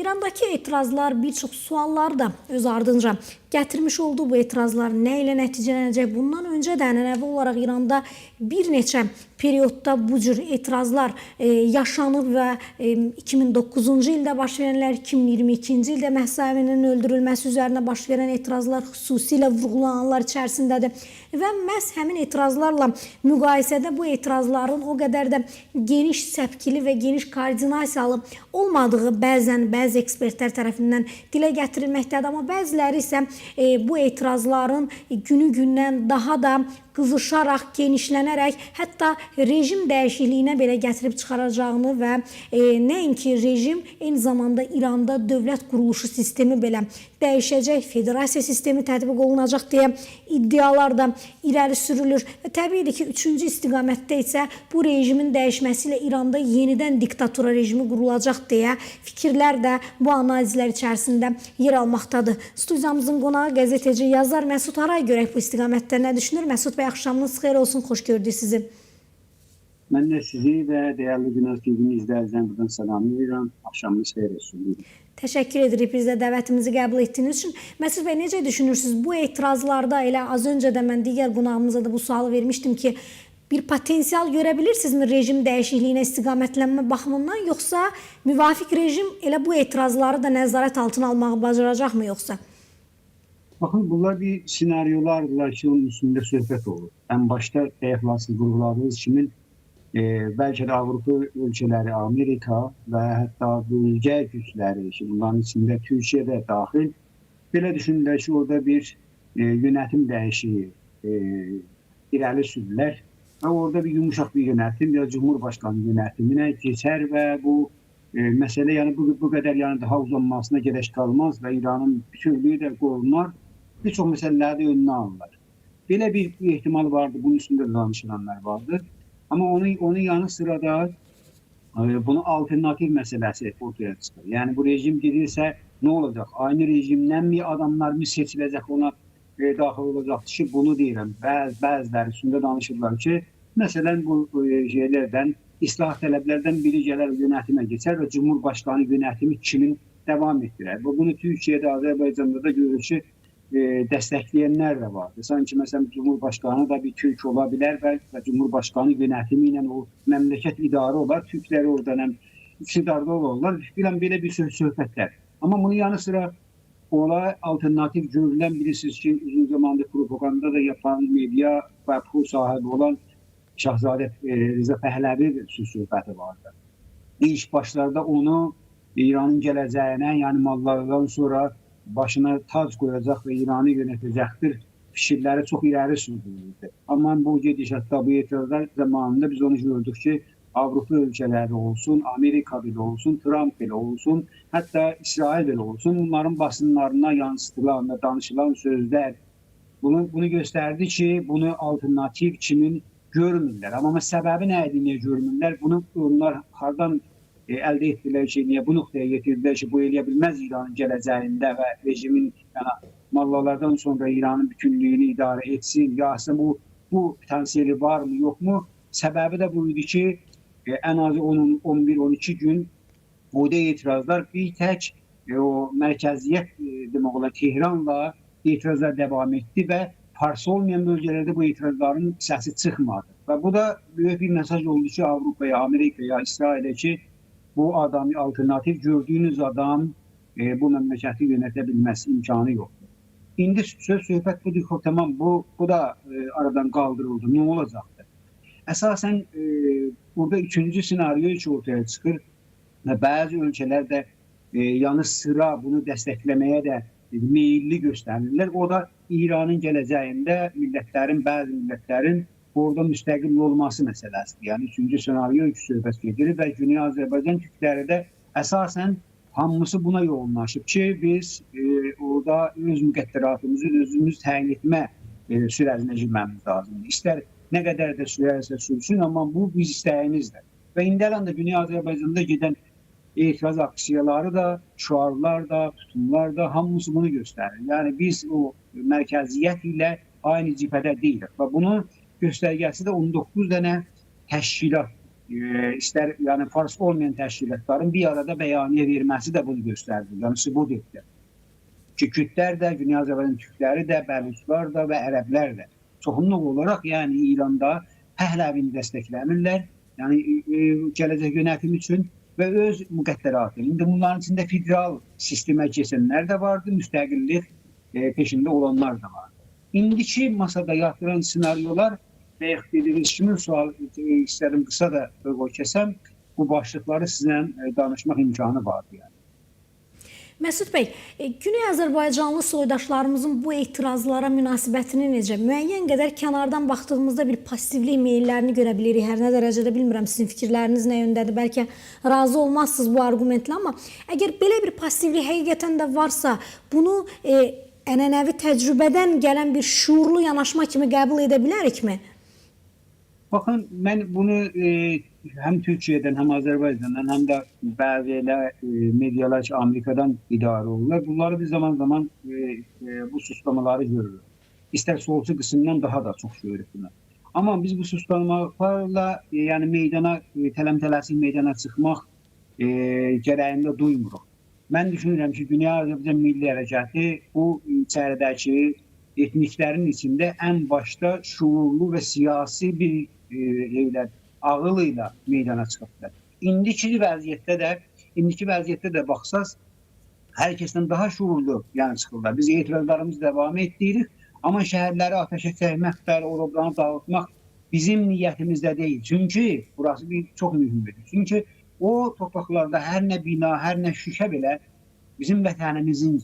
İrandakı etirazlar bir çox sualları da öz ardınca gətirmiş oldu. Bu etirazlar nə ilə nəticələnəcək? Bundan öncə də ənənəvi olaraq İranda bir neçə periodda bu cür etirazlar yaşanıb və 2009-cu ildə baş verənlər, 2022-ci ildə Məhsa Əmininin öldürülməsi üzərinə baş verən etirazlar xüsusilə vurğulananlar içərisindədir. Və məhz həmin etirazlarla müqayisədə bu etirazların o qədər də geniş səpkili və geniş koordinasiyalı olmadığı bəzən bəzi ekspertlər tərəfindən dilə gətirilməkdədir. Amma bəziləri isə bu etirazların günü-gündən daha da qızışaraq, genişlənərək, hətta rejim dəyişikliyinə belə gətirib çıxaracağını və nəinki rejim, eyni zamanda İranda dövlət quruluşu sistemi belə dəyişəcək, federasiya sistemi tətbiq olunacaq deyə iddialar da irəli sürülür. Və təbiidir ki, üçüncü istiqamətdə isə bu rejimin dəyişməsi ilə İranda yenidən diktatura rejimi qurulacaq deyə fikirlər də bu analizlər içərisində yer almaqdadır. Studiyamızın qonağı qəzeteci, yazar Məsud Aray görək bu istiqamətdə nə düşünür? Məsud bəy, axşamınız xeyir olsun, xoş gördük sizi. Ben de sizi və değerli Günəş TV-nin izləyicilərini buradan salamlayıram. Axşamınız xeyir olsun. Təşəkkür edirik bizdə dəvətimizi qəbul etdiyiniz üçün. Məsud bəy, necə düşünürsünüz? Bu etirazlarda elə az öncə də mən digər qonağımıza da bu sualı vermişdim ki, bir potensial görə bilirsinizmi rejim dəyişikliyinə istiqamətlənmə baxımından, yoxsa müvafiq rejim elə bu etirazları da nəzarət altına almağı bacaracaqmı yoxsa? Bakın bunlar bir senaryolardılar ki, onun üstünde söhbət olur. En başta deyək vurguladığınız kimi belki de Avropa ülkeleri, Amerika və hətta bölgə gücləri ki, bunların içində Türkiyə də daxil, belə düşünürlər ki, orada bir yönətim dəyişikliyi irəli sürdülər və orada bir yumuşaq bir yönətim ya Cumhurbaşqanı yönətiminə keçər və bu məsələ yəni bu qədər yəni daha uzanmasına gerək qalmaz və İranın bütövlüyü də qorunar, bir çox məsələləri də önünə alırlar. Belə bir ehtimal vardı, bunun üstündə də danışılanlar vardı. Amma onun yanı sıra da bunun alternativ məsələsi ortaya çıxır. Yəni bu rejim gedirsə nə olacaq? Aynı rejimdən mi adamlar mı seçiləcək, ona daxil olacaq ki, bunu deyirəm. Bəziləri üstündə danışırlar ki, məsələn bu şeylərdən, islah tələblərdən biri gələr yönətimə keçər və Cumhurbaşqanı yönətimi kimin davam etdirər. Bunu Türkiyədə, Azərbaycanda da görür ki, dəstəkləyənlər də vardı. Sanki məsələn Cumhurbaşqanı da bir türk ola bilər və Cumhurbaşqanı yönətimi ilə o məmləkət idarə olar, türkləri oradan həm iqtidarda olarlar. Bilən belə bir söhbətlər. Amma bunun yanı sıra ola alternativ görülən bilirsiniz ki, uzun zamandır propaganda da yapan, media və pul sahibi olan Şahzadə Rıza Pəhləvi söhbəti vardı. İlk başlarda onu İranın gələcəyinə, yəni mallardan sonra başına tac qoyacaq və İranı yönetəcəkdir fikirləri çox irəli sürdürüldü. Amma bu gedişatda, bu etirazlar zamanında biz onu gördük ki, Avropa ölkələri olsun, Amerika belə olsun, Trump belə olsun, hətta İsrail belə olsun, bunların basınlarına yansıtılan və danışılan sözlər bunu göstərdi ki, bunu alternativ kimin görmürlər. Amma səbəbi nə idi, niyə görmürlər? Bunu onlar hardan əldə etdilər ki, niyə bu nöqtəyə getirdilər ki, bu eləyə bilməz İranın gələcəyində və rejimin, yəni mallalardan sonra İranın bütünlüyünü idarə etsin, ya aslında bu potansiyeli varmı, yoxmu? Səbəbi də bu idi ki, ən azı 11-12 gün orada etirazlar bir tək o mərkəziyyət demək olar Tehranla etirazlar davam etdi və Parsı olmayan bölgələrdə bu etirazların səsi çıxmadı. Və bu da böyük bir mesaj oldu ki, Avrupaya, Amerikaya, İsrailə ki, bu adamı alternativ gördüyünüz adam bu məmləkəti yönətə bilməz, imkanı yoxdur. İndi söz söhbət budur ki, tamam bu da aradan qaldırıldı. Nə olacaqdır? Əsasən burada üçüncü senaryo ki ortaya çıxır və bəzi ölkələr də yanı sıra bunu dəstəkləməyə də meyilli göstərirlər. O da İranın gələcəyində millətlərin, bəzi millətlərin orada müstəqil olması məsələsidir. Yəni üçüncü senaryo ki söhbət gedir və Güney Azərbaycan türkləri də əsasən hamısı buna yoğunlaşıb ki, biz orada öz müqəddəratımızı özümüz təyin etmə sürəcinə girməmiz lazımdır. İstər nə qədər də sürərsə sürsün, amma bu biz istəyimizdir. Və indi əlanda Güney Azərbaycanda gedən etiraz aksiyaları da, şüarlar da, tutumlar da hamısı bunu göstərir. Yəni biz o mərkəziyyət ilə aynı cibhədə deyilik və bunun göstərgəsi də 19 dənə təşkilat. ister yani Fars olmayan təşkilatların bir arada bəyaniyə verməsi də bunu göstərdi. Yəni sübut etdi. Ki Kürtlər də, Güney Azərbaycan Türkləri də, Bəluçlar da və Ərəblər də çoxunluq olaraq yəni İranda Pəhləvini dəstəkləmirlər. Yəni gələcək yönətim üçün və öz müqəddəratı. İndi bunların içində federal sistemə keçənlər də vardı, müstəqillik peşində olanlar da vardı. İndiki masada yatıran senaryolar bayaq dediyiniz kimi sual istədim qısa da qoy kəsəm. Bu başlıqları sizlə danışmaq imkanı vardı yəni. Məsud bəy, Güney Azərbaycanlı soydaşlarımızın bu etirazlara münasibətini necə? Müəyyən qədər kənardan baxdığımızda bir passivlik meyillərini görə bilirik. Hər nə dərəcədə bilmirəm sizin fikirləriniz nə yöndədir. Bəlkə razı olmazsınız bu arqumentlə, amma əgər belə bir passivlik həqiqətən də varsa, bunu ənənəvi təcrübədən gələn bir şuurlu yanaşma kimi qəbul edə bilərikmi? Baxın, mən bunu həm Türkiyədən, həm Azərbaycandan, həm də bəzi elə medialar ki, Amerikadan idarə olurlar. Bunları biz zaman zaman bu suslamaları görürük. İstər solçu qismdən daha da çox görürük bunu. Amma biz bu suslamalarla yəni meydana, tələm-tələsik meydana çıxmaq gərəyində duymuruq. Mən düşünürəm ki, Güney Azərbaycan Milli Hərəkatı bu içəridəki etniklərin içində ən başda şuurlu və siyasi bir ağıl ilə meydana çıxıblar. İndiki vəziyyətdə də baxsaz, hər kəsdən daha şuurlu yəni çıxırlar. Biz etirazlarımızı davam etdiririk, amma şəhərləri ateşə çəkmək, oranı dağıtmaq bizim niyyətimizdə deyil. Çünki burası bir çox mühümdür. Çünki o torpaqlarda hər nə bina, hər nə şüşə belə bizim vətənimizin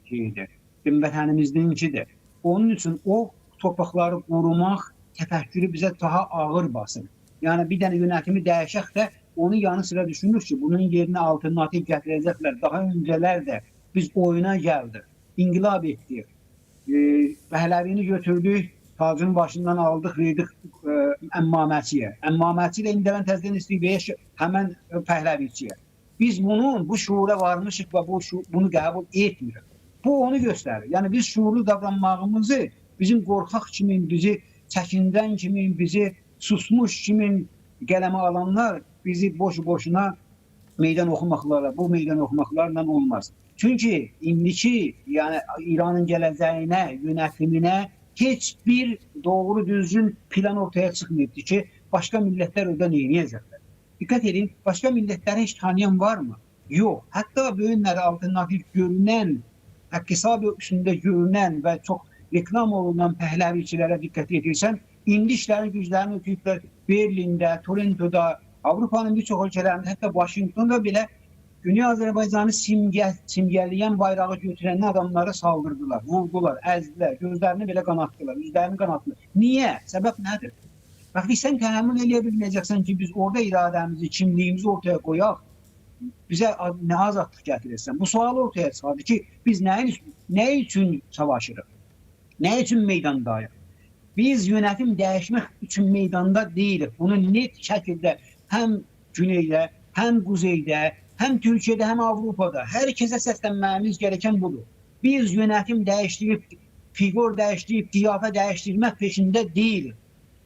şeyidir, bizim vətənimizninkidir. Onun üçün o torpaqları qorumaq təfəkkürü bizə daha ağır basır. Yəni bir dənə yönətimi dəyişək də onun yanı sıra düşünür ki, bunun yerinə alternativ gətirəcəklər. Daha öncələr də biz oyuna gəldik, inqilab etdik. Pəhləvini götürdük, tacın başından aldıq, verdik Əmmaməçiyə. Əmmaməçi ilə indidən təzədən istəyik, həmən Pəhləviçiyə. Biz bu şuura varmışıq və bunu qəbul etmirik. Bu onu göstərir. Yəni biz şuurlu davranmağımızı bizim qorxaq kimin, bizi çəkindən kimin, bizi susmuş kimin qələmə alanlar bizi boşu-boşuna meydan oxumaqlarla, bu meydan oxumaqlarla olmaz. Çünki indiki, yəni İranın gələcəyinə, yönətiminə heç bir doğru düzgün plan ortaya çıxmayıbdır ki, başqa millətlər orada nə edəcəklər? Diqqət edin, başqa millətləri heç tanıyan varmı? Yox. Hətta bu günləri alternativ görünən, hesab üstündə görünən və çox reklam olunan pəhləviçilərə diqqət yetirsən, indi işlərin güclərini ötüyüblər Berlində, Torontoda, Avropanın bir çox ölkələrində, hətta Vaşinqtonda belə Güney Azərbaycanı simgələyən bayrağı götürən adamlara saldırdılar, vurdular, əzdilər, gözlərini belə qanatdılar, üzlərini qanatdılar. Niyə? Səbəb nədir? Bax, sən təhəmmül eləyə bilməyəcəksən ki, biz orada iradəmizi, kimliyimizi ortaya qoyaq, bizə nə azadlıq gətirirsən? Bu sual ortaya çıxardı ki, biz nə üçün savaşırıq? Nə üçün meydandayıq? Biz yönətim dəyişmək üçün meydanda deyilik. Bunu net şəkildə həm güneydə, həm quzeydə, həm Türkiyədə, həm Avropada hər kəsə səslənməyimiz gereken budur. Biz yönətim dəyişdirib, fiqur dəyişdirib, qiyafə dəyişdirmək peşində deyilik.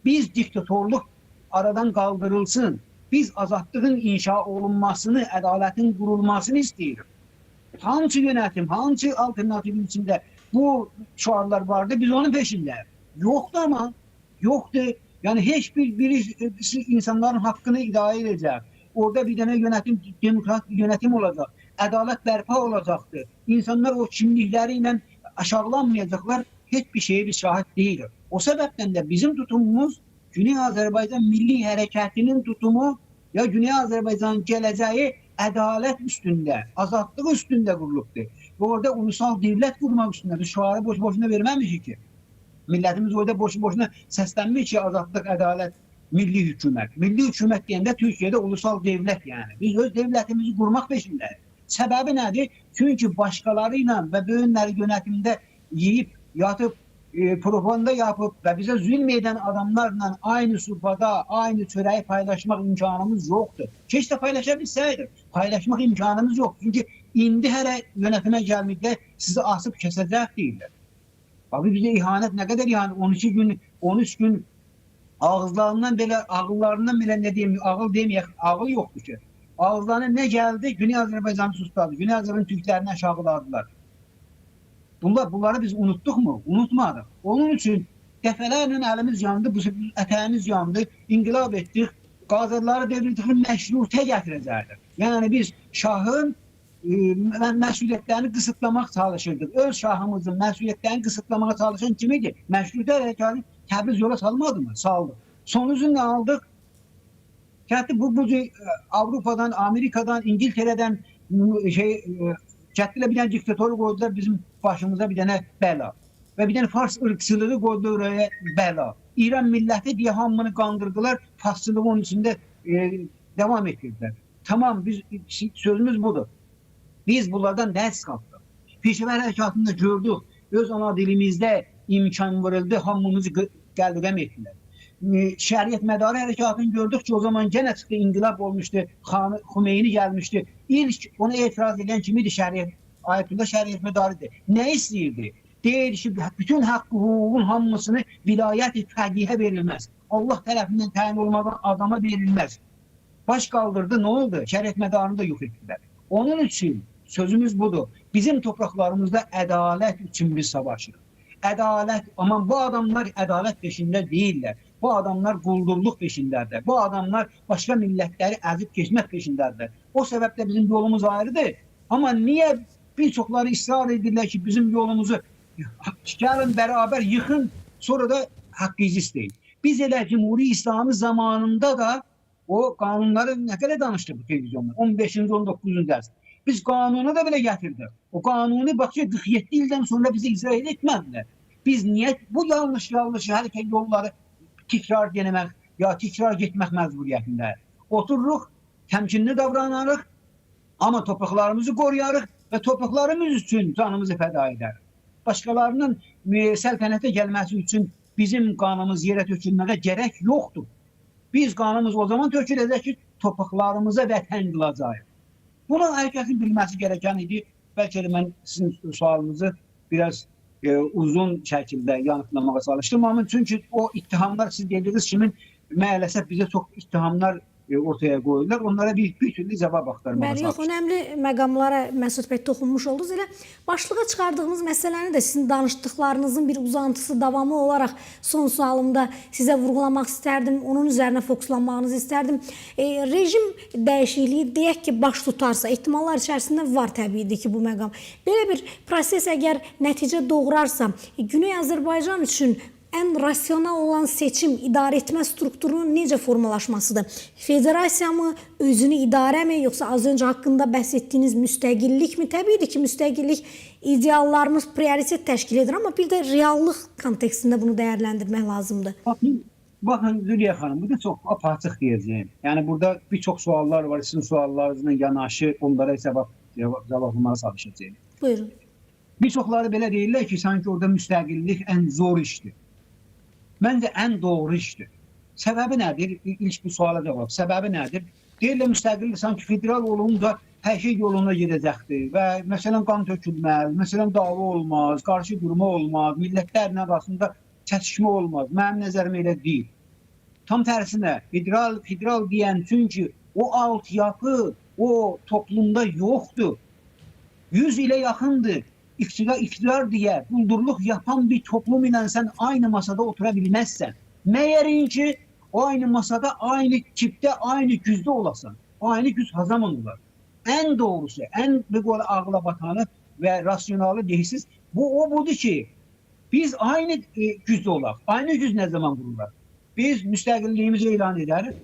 Biz diktatorluq aradan qaldırılsın. Biz azadlığın inşa olunmasını, ədalətin qurulmasını istəyirik. Hansı yönətim, hansı alternativin içində bu şüarlar vardı, biz onun peşindəyik. Yoxdur amma, yoxdur. Yəni heç bir birisi insanların haqqını idarə edəcək. Orada bir dənə yönətim, demokrat yönətim olacaq. Ədalət bərpa olacaqdır. İnsanlar o kimlikləri ilə aşağılanmayacaqlar. Heç bir şeyə biz şahid deyilik. O səbəbdən də bizim tutumumuz Güney Azərbaycan Milli Hərəkatının tutumu ya Güney Azərbaycanın gələcəyi ədalət üstündə, azadlıq üstündə qurulubdur. Və orada ulusal devlət qurmaq üstündə biz şüarı boş-boşuna verməmişik ki. Millətimiz orada boşu-boşuna səslənmir ki, azadlıq, ədalət, milli hökumət. Milli hökumət deyəndə Türkiyədə ulusal devlət yəni. Biz öz devlətimizi qurmaq peşindəyik. Səbəbi nədir? Çünki başqaları ilə və böyünləri yönətimdə yeyib, yatıb, propaganda yapıb və bizə zülm edən adamlarla aynı sufada, aynı çörəyi paylaşmaq imkanımız yoxdur. Keşke paylaşa bilsəydik. Paylaşmaq imkanımız yox. Çünki indi hələ yönətimə gəlməkdə sizi asıb kəsəcək deyirlər. Abi bizə ihanət nə qədər ihanət? 12 gün, 13 gün Ağızlarından belə, ağıllarından belə nə deyim, ağıl deməyək, ağıl yoxdur ki. Ağızlarına nə gəldi? Güney Azərbaycanı susladı. Güney Azərbaycan türklərini aşağıladılar. Bunları biz unutduq mu? Unutmadıq. Onun üçün dəfələrlə əlimiz yandı, bu ətəyimiz yandı, inqilab etdik, Qacarları devrildik, məşrutə gətirəcəkdik. Yəni biz şahın məsuliyyətlərini qısıtlamaq çalışırdıq. Öz şahımızın məsuliyyətlərini qısıtlamağa çalışan kim idi? Məşrutə hərəkatı Təbriz yola salmadı mı? Saldı. Sonucu nə aldıq? Kətdi bu cür Avropadan, Amerikadan, İngiltərədən kətdilər bir dənə diktatoru qoydular bizim başımıza bir dənə bəla. Və bir dənə fars ırqçılığı qoydular oraya bəla. İran milləti deyə hamını qandırdılar, farsçılığı onun içində devam etdirdilər. Tamam, biz sözümüz budur. Biz bunlardan dərs qapdıq. Peşəvər hərəkatında gördük, öz ana dilimizdə imkan verildi, hamımızı qəlqəm etdilər. Şəriət mədarı hərəkatını gördük ki, o zaman gene çıxdı, inqilab olmuşdu, Xümeyni gəlmişdi. İlk ona etiraz edən kim idi? Şəriət, Ayətullah Şəriət Mədarıdır. Nə istəyirdi? Deyir ki, bütün haqq hüququn hamısını vilayət-i fəqihə verilməz. Allah tərəfindən təyin olmadan adama verilməz. Baş qaldırdı, nə oldu? Şəriət mədarını da yox etdilər. Onun üçün sözümüz budur. Bizim torpaqlarımızda ədalət üçün biz savaşırıq. Ədalət, aman bu adamlar ədalət peşində deyirlər. Bu adamlar quldurluq peşindədir. Bu adamlar başqa millətləri əzib keçmək peşindədir. O səbəblə bizim yolumuz ayrıdır. Amma niyə bir çoxları ısrar edirlər ki, bizim yolumuzu gəlin beraber yıxın, sonra da haqqınızı isteyin. Biz elə Cumhuri İslamı zamanında da o qanunları nə qədər danışdıq bu televizyonda? 15-ci, 19-cu dərs. Biz qanunu da belə gətirdik. O qanunu bax ki, 47 ildən sonra bizi icra etmədilər. Biz niyə bu yanlış hərəkət yolları təkrar denemək ya təkrar getmək məcburiyyətindəyik? Otururuq, təmkinli davranarıq, amma torpaqlarımızı qoruyarıq və torpaqlarımız üçün canımızı fəda edərik. Başqalarının səltənətə gəlməsi üçün bizim qanımız yerə tökülməyə gərək yoxdur. Biz qanımız o zaman töküləcək ki, torpaqlarımıza vətən qılacağıq. Bunu hər kəsin bilməsi gereken idi. Bəlkə də mən sizin sualınızı biraz uzun şəkildə yanıtlamağa çalışdım. Amma çünki o ittihamlar siz dediyiniz kimi maalesef bizə çox ittihamlar ortaya qoyurlar. Onlara bir türlü cavab axtarmağa Bəli, yox, çalışdım. önəmli məqamlara Məsud bəy toxunmuş oldunuz. Elə başlığa çıxardığımız məsələni də sizin danışdıqlarınızın bir uzantısı, davamı olaraq son sualımda sizə vurğulamaq istərdim. Onun üzərinə fokuslanmağınızı istərdim. Rejim dəyişikliyi deyək ki, baş tutarsa, ehtimallar içərisində var təbiidir ki, bu məqam. Belə bir proses əgər nəticə doğurarsa, Güney Azərbaycan üçün ən rasional olan seçim idarə etmə strukturunun necə formalaşmasıdır? Federasiya mı, özünü idarə mi, yoxsa az öncə haqqında bəhs etdiyiniz müstəqillik mi? Təbiidir ki, müstəqillik ideallarımız prioritet təşkil edir, amma bir də reallıq kontekstində bunu dəyərləndirmək lazımdır. Bakın Züleyxa Hanım, bu da çox apaçıq deyəcəyim. Yəni burada bir çox suallar var, sizin suallarınızla yanaşı onlara cevablamağa çalışacağım. Buyurun. Bir çoxları belə deyirlər ki, sanki orada müstəqillik ən zor işdir. Məncə ən doğru işdir. Səbəbi nədir? İlk bu suala cavab. Səbəbi nədir? Deyirlər müstəqillik sanki federal olunca hər şey yoluna gedəcəkdir və məsələn qan tökülməz, məsələn dava olmaz, qarşı durma olmaz, millətlərlə arasında çatışma olmaz. Mənim nəzərimə elə deyil. Tam tərsinə federal deyən çünki o altyapı o toplumda yoxdur. 100 ilə yaxındır. İktidar deyə quldurluq yapan bir toplum ilə sən aynı masada otura bilməzsən. Məyərin ki, o aynı masada, aynı tipdə, aynı gücdə olasan. O aynı güc ha zaman olar. Ən doğrusu, ən bir ağla batanı və rasionalı deyirsiniz. Bu o budur ki, biz aynı gücdə olaq. Aynı güc nə zaman qururlar? Biz müstəqilliyimizi elan edərik.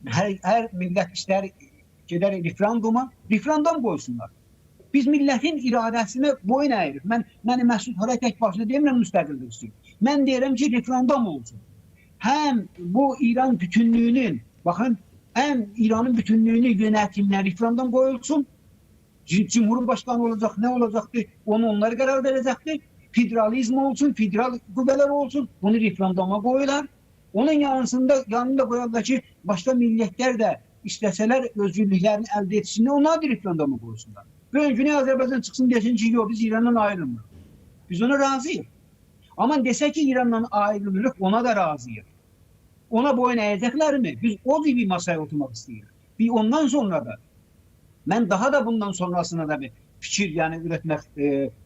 Hər millət istər gedər referenduma, referendum qoysunlar. Biz millətin iradəsinə boyun əyirik. Mən Məsud Haray tək başına demirəm müstəqillik istəyir. Mən deyirəm ki, referendum olsun. Həm bu İran bütünlüyünün, baxın, həm İranın bütünlüyünü yönətimlə referendum qoyulsun. Cumhurbaşqanı olacaq, nə olacaqdır, onu onlar qərar verəcəkdir. Federalizm olsun, federal qüvvələr olsun, bunu referenduma qoyurlar. Onun yanında qoyarlar ki, başqa millətlər də istəsələr özgürlüklərini əldə etsinlər, onlar da referenduma qoysunlar. Bugün Güney Azərbaycan çıxsın desin ki, yox, biz İrandan ayrılmırıq. Biz ona razıyıq. Amma desə ki, İrandan ayrılırıq, ona da razıyıq. Ona boyun əyəcəklərmi? Biz o bir masaya oturmaq istəyirik. Bir ondan sonra da mən daha da bundan sonrasına da bir fikir yəni üretmək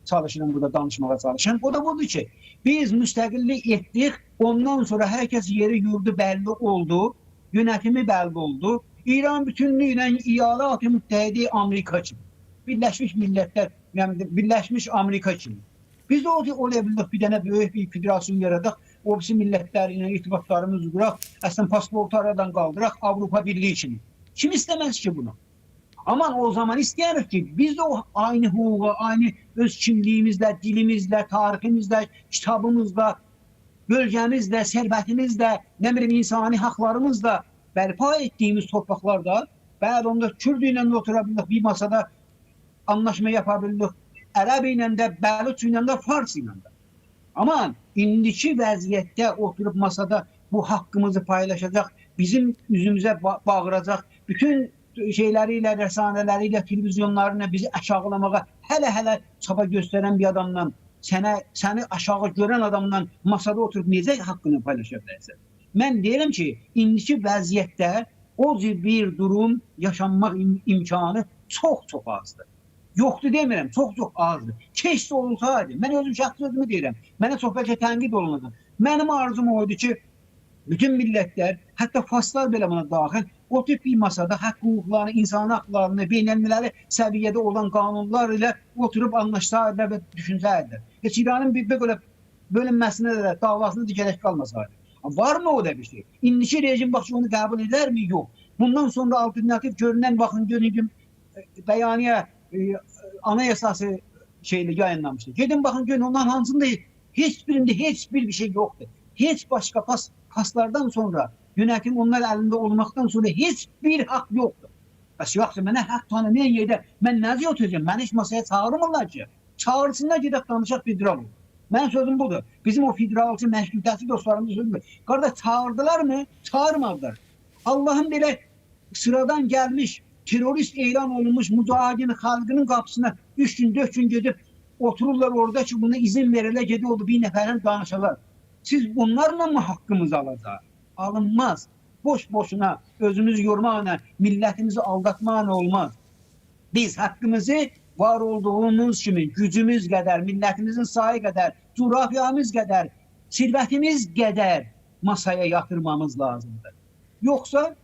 çalışıram, burada danışmağa çalışıram. O da budur ki, biz müstəqillik etdik, ondan sonra herkes yeri yurdu bəlli oldu, yönetimi bəlli oldu. İran bütünlüğüyle İyalat-ı Müttəhidi Amerika kimi, Birləşmiş Millətlər, yəni Birləşmiş Amerika kimi. Biz də ola bildik bir dənə böyük bir federasyon yaradaq, o birisi millətləri ilə irtibatlarımızı quraq, əslən pasportu aradan qaldıraq Avropa Birliyi kimi. Kim istəməz ki bunu? Aman o zaman istəyirik ki, biz də o aynı hüquqa, aynı öz kimliyimizlə, dilimizlə, tariximizlə, kitabımızla, bölgəmizlə, sərvətimizlə, nə bilim insani haqlarımızla bərpa etdiyimiz torpaqlarda, bəli onda Kürd ilə də otura bildik, bir masada anlaşma yapa bildik, Ərəb ilə də, Bəluç ilə də, Fars ilə də. Aman indiki vəziyyətdə oturub masada bu haqqımızı paylaşacaq, bizim üzümüzə bağıracaq, bütün şeylərilə, rəsanələrilə, televizyonlarıyla bizi aşağılamağa hələ-hələ çaba göstərən bir adamdan, səni aşağı görən adamdan masada oturub necə haqqını paylaşa bilərsən? Mən deyirəm ki, indiki vəziyyətdə o cür bir durum yaşanmaq imkanı çox-çox azdır. Yoxdur demirəm, çox-çox azdır. Keşsə olsaydı, mən özüm şəxsi özümü deyirəm, mənə çox bəlkə tənqid olunacaq. Mənim arzum o idi ki, bütün millətlər, hətta Faslar belə buna daxil, o tip bir masada haqq hüquqlarını, insan haqlarını, beynəlmiləli səviyyədə olan qanunlar ilə oturub anlaşsaydılar və düşünsəydilər. Heç İranın bir belə bölünməsinə də, davasına da gərək qalmasaydı. Var mı o da bir şey? İndiki rejim bax onu qəbul edərmi? Yox. Bundan sonra alternativ görünən, baxın görün bəyaniyə anayasası şeyle yayınlanmıştı. Gedin baxın görün onların hansında heç birində heç bir şey yoxdur. Heç başqa paslardan sonra yönetim onlar əlində olmaqdan sonra heç bir haqq yoxdur. Bəs yoxsa mənə haqq tanımayan yerdə mən necə oturacağam? Məni heç masaya çağırmırlar ki. Çağırsınlar gedək danışaq federal olur. Mənim sözüm budur. Bizim o federalçı, məşrutəçi dostlarımız sözü budur. Qardaş çağırdılar mı? Çağırmadılar. Allahın belə sıradan gəlmiş, terörist elan olunmuş mücahidin xalqının qapısına 3 gün, 4 gün gedib otururlar orada ki buna izin verirlər, gedib oldu bir nəfərlə danışırlar. Siz bunlarla mı haqqımızı alacaq? Alınmaz. Boş boşuna özümüzü yormaqla, millətimizi aldatmaqla olmaz. Biz haqqımızı var olduğumuz kimi gücümüz qədər, millətimizin sayı qədər, coğrafyamız qədər, sirvətimiz qədər masaya yatırmamız lazımdır. Yoxsa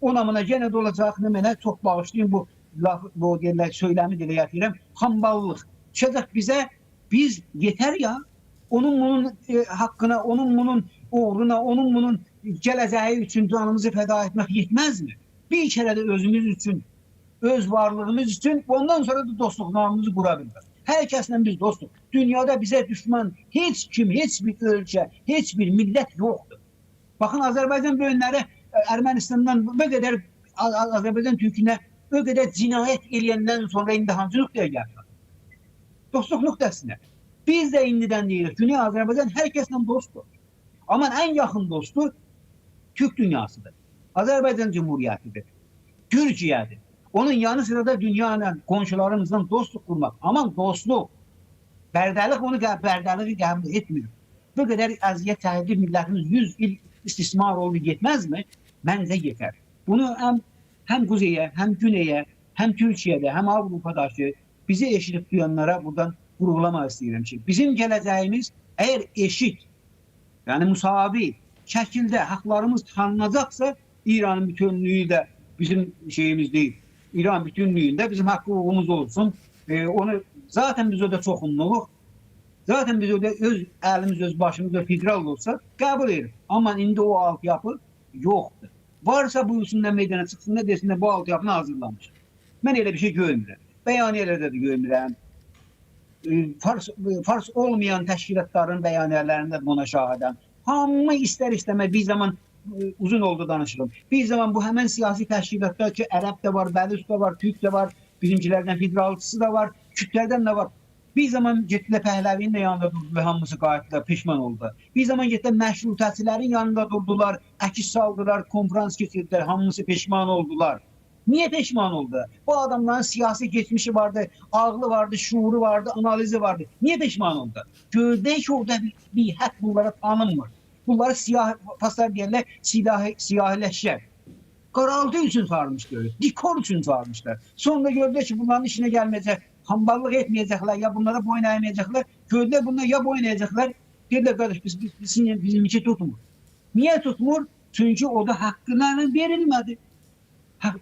ona buna yenə də olacaq, mənə çox bağışlayın bu laf, bu deyirlər, söyləmi dilə gətirirəm, hamballıq. Düşəcək bizə, biz yetər ya, onun bunun haqqına, onun bunun uğruna, onun bunun gələcəyi üçün canımızı fəda etmək yetməzmi? Bir kərə də özümüz üçün, öz varlığımız üçün, ondan sonra da dostluqlarımızı qura biliriz. Hər kəslə biz dostuq. Dünyada bizə düşmən heç kim, heç bir ölkə, heç bir millət yoxdur. Baxın, Azərbaycan böyünləri Ermənistandan bu qədər Azərbaycan Türkünə o qədər cinayət eləyəndən sonra indi hansı nöqtəyə gəldi? Dostluq nöqtəsinə. Biz də indidən deyirik, Güney Azərbaycan hər kəslə dostdur. Amma ən yaxın dostu Türk dünyasıdır. Azərbaycan Cumhuriyyətidir. Türkiyədir. Onun yanı sıra da dünya ilə, qonşularımızla dostluq qurmaq. Aman dostluq, bərdəlik onu bərdəliyi qəbul etmir. Bu qədər əziyyət çəkdi millətimiz 100 il istismar oldu yetməzmi? Məncə yetər. Bunu həm Quzeyə, həm Güneyə, həm Türkiyədə, həm Avropadakı bizi eşidib duyanlara buradan vurğulamaq istəyirəm ki, bizim gələcəyimiz əgər eşit, yəni müsavi şəkildə haqlarımız tanınacaqsa, İranın bütünlüyü də bizim şeyimiz deyil. İran bütünlüyündə bizim haqq hüququmuz olsun. Onu zaten biz orada çoxunluğuq. Zaten biz orada öz əlimiz, öz başımız federal olsa qəbul edirik. Amma indi o altyapı yoxdur. Varsa buyursunlar meydana çıxsınlar desinlər bu altyapını hazırlamışıq. Mən elə bir şey görmürəm. Bəyaniyələrdə də görmürəm. Fars olmayan təşkilatların bəyaniyələrində buna şahidəm. Hamı istər istəməz bir zaman uzun oldu danışığım. Bir zaman bu həmən siyasi təşkilatlar ki, Ərəb də var, Bəlüs də var, Türk də var, bizimkilərdən federalçısı da var, Kürtlərdən də var. Bir zaman getdilər Pəhləvinin də yanında durdular, hamısı qayıtdılar, peşman oldular. Bir zaman getdilər məşrutəçilərin yanında durdular, əkiz saldılar, konfrans keçirdilər, hamısı peşman oldular. Niye peşman oldu? Bu adamların siyasi geçmişi vardı, ağlı vardı, şuuru vardı, analizi vardı. Niye peşman oldu? Gördü ki orada bir haqq bunlara tanınmır. Bunları siyah, Faslar deyərlər, siyahiləşər. Qaraltı üçün çağırmışlar, dekor üçün çağırmışlar. Sonra gördülər ki, bunların işinə gəlməyəcək, hamballıq etməyəcəklər, ya bunlara boyun əyməyəcəklər. Gördülər bunlar ya boyun əyəcəklər, dedilər qardaş bizimki tutmur. Niyə tutmur? Çünki o da haqqlarının verilmədi.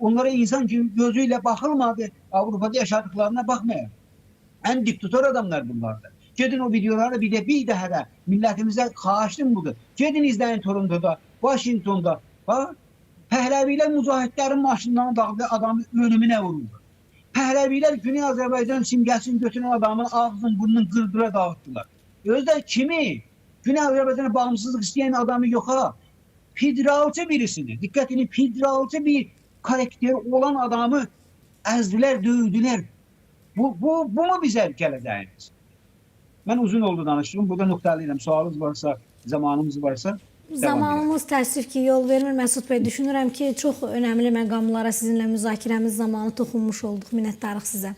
Onlara insan gibi gözüyle bakılmadı. Avrupa'da yaşadıklarına bakmayın. En diktatör adamlar bunlardı. Gedin o videoları bir daha da milletimize xahişim budur. Gedin izleyin Toronto'da, Washington'da. Bak, Pəhləvilər mücahidlərin maşınlarını dağıldı, adamı ölümüne vuruldu. Pəhləvilər Güney Azərbaycan simgəsini götürən adamın ağzını burnunu qırdıra dağıttılar. Özdə kimi? Güney Azərbaycana bağımsızlıq istəyən adamı yox ha. Federalçı birisini, dikkat edin, federalçı bir karakteri olan adamı əzdilər, döydülər. Bu mu bizə gələcəyimiz? Mən uzun oldu danışdığım. Burada nöqtəliyirəm. Sualınız varsa, zamanımız varsa. Zamanımız təəssüf ki, yol vermir Məsud bəy. Düşünürəm ki, çox önəmli məqamlara sizinlə müzakirəmiz zamanı toxunmuş olduq. Minnətdarıq sizə.